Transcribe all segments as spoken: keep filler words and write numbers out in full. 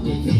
ང་ཚོ་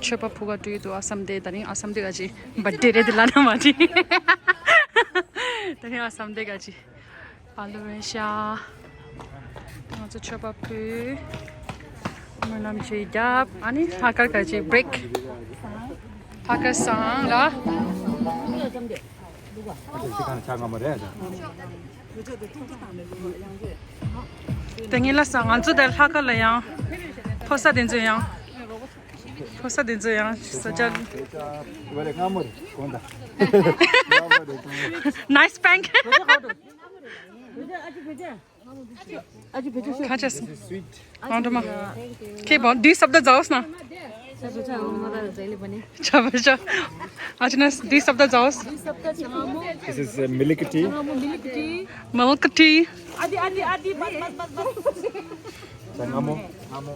མཆོད་པ་ཕུལ་ག་འགྲོ་ཡི་འདུག་ཨ་སམ་དེ་ད་རིང་ཨ་སམ་དེ་ག་ཅི་བར་ཌེ་རེད་དེ་ལ་ན་མ་ཅི། ད་རིང་ཨ་སམ་དེ་ག་ཅི་ཨ་ལུ་རེ་ཤ། ང་ཚོ་མཆོད་པ་ཕུལ། སྨོན་ལམ་ཅིག་བརྒྱབ། ཨ་ནི་ལྷག་དཀར་ག་ཅི་བྷི་རེག་ལྷག་དཀར་སང་ལ། དེ་ངས་ལ་ས་ང་ཚོ་དེར་ལྷག་དཀར་ལ་ཡང་ཕོ་གསར་དེ་ཚོ་ཡང་ཕོ་གསར་དེ་ཚོ་ཡང་ས་ཆ། Nice prank. ཁ་ཆེ་སོང་། ཨང་དུ་མ། ཁེ་བོ་འདི་སབ་ད་ཛའོ་སྣ། ཆ་བ་ཆ། ཨ་ཅི་ན་འདི་སབ་ད་ཛའོ། This is uh, milk tea. Milk tea. ཅ་ང་མོ། ང་མོ།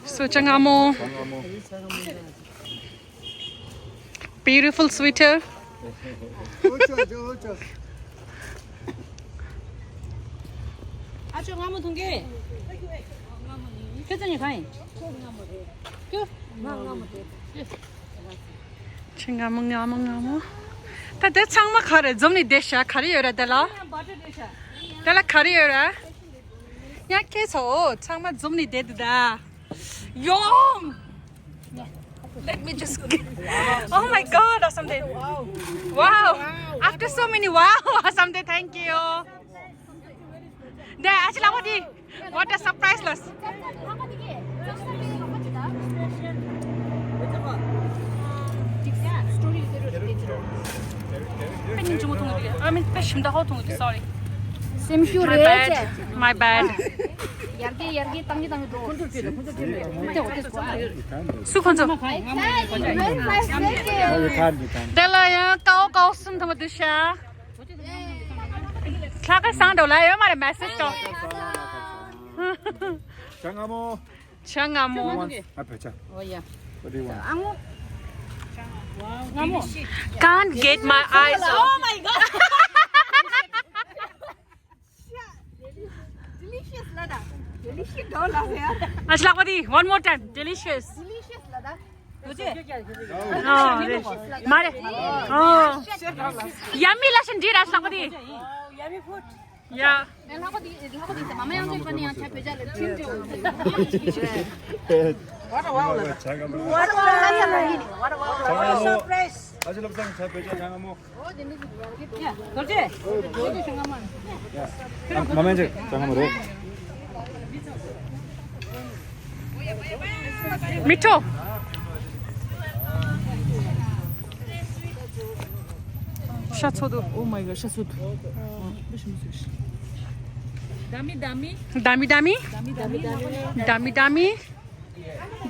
སོ་ཅ་ང་མོ། ཅ་ང་མོ། Beautiful sweater. ཨ་ཅོ་ང་མོ་ཐུང་གེ། ཁྱོད་ཚ་ཉི་གང་ཡིན། ཁྱོད་ང་ང་མོ་དེ། ཁྱོད་ང་མོ་ང་མོ་ང་མོ། ད་དེ་ཚང་མ་ག་རེ་འཛོམས་ནས་བསྡད་ཤག་ག་རེ་ཡོད་ར་དེ་ལ། དེ་ལ་ག་རེ་ཡོད་ར། ཡང་སྐྱེས་ཚོ་ཚང་མ་འཛོམས་ནས་བསྡད་འདུག་ད། ཡོང་། Let me just get, oh my god, or something. Wow. After so many wow, or something. Thank you. 네, 아직 라고디. What a surprise, loss. pen ning chimo thong de. I mean, pe shim da ho thong de. Sorry. sim shu My re bad. che. My bad. Yar ge, yar ge, tang ge, tang ge do. སུ་ཁོང་ཚོ། I can't, you can't. དེ་ལ་ཡང་ཀའོ་ཀའོ་གསུམ་ཐོན་པ་འདུག་ཤག་ལྷག་དཀར་སང་འགྲོ་ལ་ཡོད་མ་རེད་མེ་སེ་ཇི་དང་། ཅ་ང་མོ། ཅ་ང་མོ། ཨ་བེ་ཅ། Oh yeah. What do you want? ཨ་ངོ། ང་མོ། Can't get my eyes off. Oh my god. Delicious ལ་ད། Delicious ལ་ད་ཡ། ཨ་ཅི་ལགས་པ་དེ། One more time. Delicious. Delicious ལ་ད། ཨོ་རེད། མ་རེད། ཨོ། Yummy ལ་ཤིན་འདི་ར་ལགས་པ་དེ། Yummy food. ཡ། ལྷག་པ་དེ་ལྷག་པ་དེ་མ་མ་ཡང་ཅིག་པ་ནི་ཡང་ཆ་བེ་ཅ་ལ་ཁྲིམས་ཅོ། What a wow. What a wow. Surprise. ཨ་ཅི་ལབ་སང་ཆ་བེ་ཅ་ཆ་ང་མོ། མ་མེན་ཅིག་ཅང་མ་རེད། མི་ཐོ། ཤ་ཚོ་དུ། Oh my god, ཤ་ཚོ་དུ། ད་མི་ད་མི། ད་མི་ད་མི།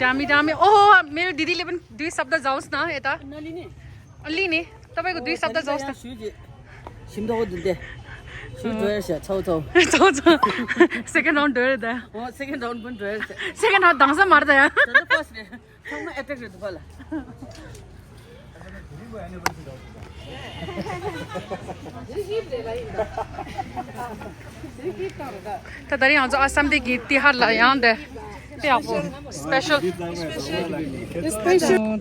ད་མི་ད་མི། ཨོ་ཧོ། मेरो दिदीले पनि दुई शब्द जाओस् न यता। अलिने। अलिने। तपाईँको दुई शब्द जाओस् न। ཞིམ་མདོག་འདི་འདི། ཞིམ་འགྲོ་ཡ་ཤ་ཚོ་ཚོ། ཚོ་ཚོ། སེ་ཀེན་རའུན་འགྲོ་ཡ་རེད་ད། ཨོ་སེ་ཀེན་རའུན་ཀུན་འགྲོ་ཡ་རེད། སེ་ཀེན་རའུན་དང་ས་མར་ད་ཡ། ད་ད་ཕར་སི་རེད། ཚང་མ་ཨེ་ཏྲེག་རེད་འདུག་ག་ལ། ད་ད་རིང་ང་ཚོ་ཨ་སམ་དེ་གི་ཏི་ཧར་ལ་ཡང་དེ་དཔེ་ཡག་པོ་སི་པེ་ཤལ།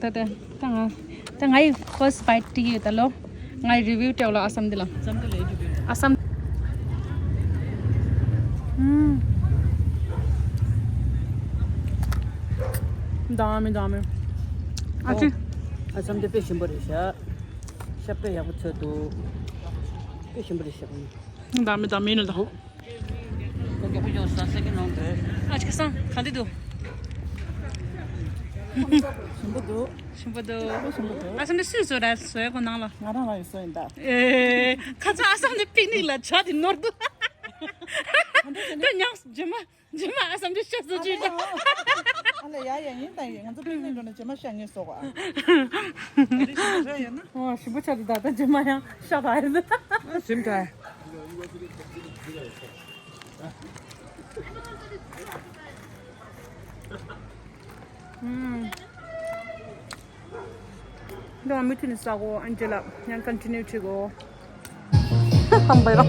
ད་ད་ད་ང་ད་ང་ཡི་first bite དེ་གི་ད་ལོ། ང་ཡི་རི་བིའུ་སྤྲད་ལ་ཨ་སམ་འདི་ལ། ཨ་སམ། ཨུམ། འདང་མི་འདང་མི། ཨ་ཅི། ཨ་སམ་འདི་དཔེ་ཞིམ་པོ་རེད་ཤག་ཤ་དཔེ་ཡག་པོ་ཚོད་འདུག་དཔེ་ཞིམ་པོ་རེད་ཤག་འདང་མི་འདང་མི་ནི་དང་། ཁོ་མགྱོགས་པོ་མགྱོགས་ས་སེ་ཀེན་རའུན་དེ། ཨ་ཅི་ཁ་སང་ག་འདི་འདུག་ཞིམ་པོ་འདུག་ཞིམ་པོ་འདུག་ཞིམ་པོ་འདུག་ཨ་སམ་འདི་སུས་བཟོས་ར་བཟོས་གོ་ནང་ལ། ང་རང་རང་ཡི་བཟོས་ཡིན་ད། ཨེ། ཁ་ཚ་ཨ་སམ་འདི་པིག་ནིག་ལ་ཇ་དེ་ནོར་འདུག་ད་ཉག་རྗེས་མ་རྗེས་མ་ཨ་སམ་འདི་ཤ་བཟོ་ཅིག་ད། ཨ་ལ་ཡ་ཡ་ཡིན་ད་ཡིན། ང་ཚོ་པིག་ནིག་འགྲོ་ན་རྗེས་མ་ཤ་ངེས་བཟོ་གོ་ཨ། ཨོ་ཞིམ་པོ་ཆགས་འདུག་ད་ད་རྗེས་མ་ཡང་ཤ་བ་ཡིན། ཞིམ་ད། ཨུམ། འདི་མུ་མཐུད་ནས་ཟ་གོ་ཨན་ཇེ་ལ་ཡང་ཀོན་ཊི་ནིའུ་བྱེད་གོ་ཧམ་པ་ཡོ།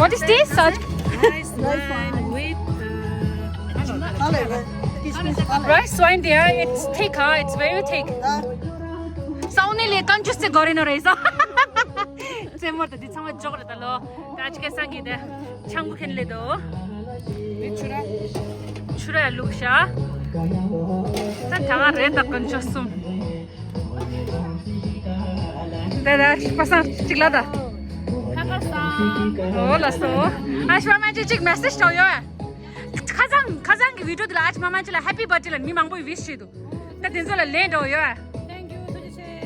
What is this? Such rice wine with, uh, rice wine there. It's thick, huh? It's very thick. Sauni le kan just gore no reza. Tse mor ta di tsama jog ta lo. Ta chike sangi de. Changu khen le do. Chura. Chura lu sha. Ta ta re ta kan just sum. ད་ད་པ་སངས་གཅིག་ལ་ད། ཁ་ཁ་སངས། ཨོ་ལ་སོ། ཨ་ཤི་མ་མན་ཅི་གཅིག་མེ་སེཇ་ཐོག་ཡོད། ཁ་སང་ཁ་སང་གི་བི་ཌི་ཡོ་དེ་ལ་ཨ་ཅི་མ་མན་ཅི་ལ་ཧེ་པི་བར་ཌེ་ལ་མི་མང་པོས་ཝིཤ་བྱས་འདུག་ད་དེ་ཚོ་ལ་ལན་འདྲ་བོ་ཡོད། Thank you. ཐུགས་རྗེ་ཆེ།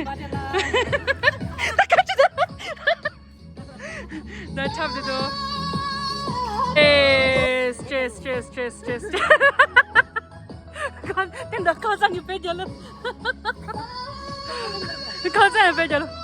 བར་ཌེ་ལ། ད་ཁྱབ་དེ་དོ། ཨེ། ཅེས་ཅེས་ཅེས་ཅེས། ཁ་དེ་འདྲ་ཁ་སང་གི་དཔེ་རྒྱལ་ལོ། ཁ་སང་གི་དཔེ་རྒྱལ་ལོ།